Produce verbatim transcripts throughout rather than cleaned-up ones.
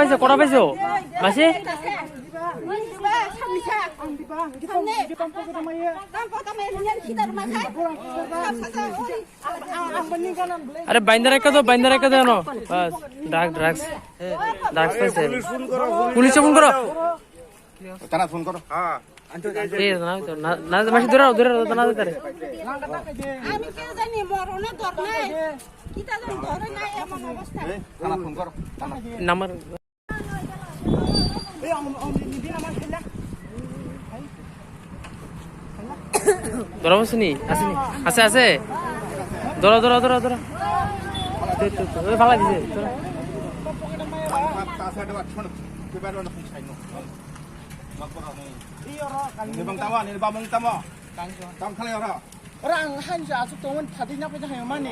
পাইছো, কটা পাইছো? মাসি? আরে বাইন্দার একটা তো, বাইন্দার একটা দেও না। বাস, ড্রাগ, ড্রাগস। ড্রাগস পাইছে। পুলিশে ফোন করো। থানা ফোন করো। হ্যাঁ। ঠিক আছে, না, না, না, মাসি দূরে রাখো, দূরে রাখো, না, দূরে। আমি কেউ জানি, মরণে ডর নাই। কিতা জানি ধরে নাই এমন অবস্থা। এই, থানা ফোন করো, থানা। নাম্বার। ধরা বসে নি? আছে নি? আছে, আছে। ধরো, ধরো, ধরো, ধরো। তুই, তুই, তুই, ওই ফালাই দিছে, ধরো। Nini bang tamo, nini bamung tamo. Tamo khalai oro. Ora ang hanjo asuk tongmani phatwi na paida hayo mani.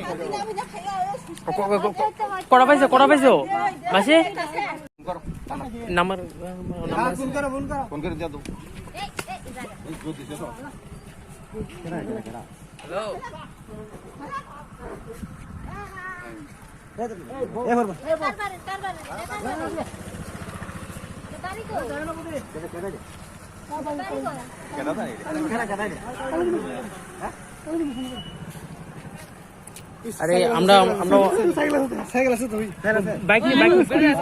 Ko-, ko-, ko-, ko-, kora paisa, kora paisa. Masi? Number, number. Phone karo, phone karo. Phone karo dia tu. Hello. আরে, আমরা, আমরা সাইকেল আছে তো, সাইকেল আছে তো। বাইক নিয়ে, বাইক নিয়ে।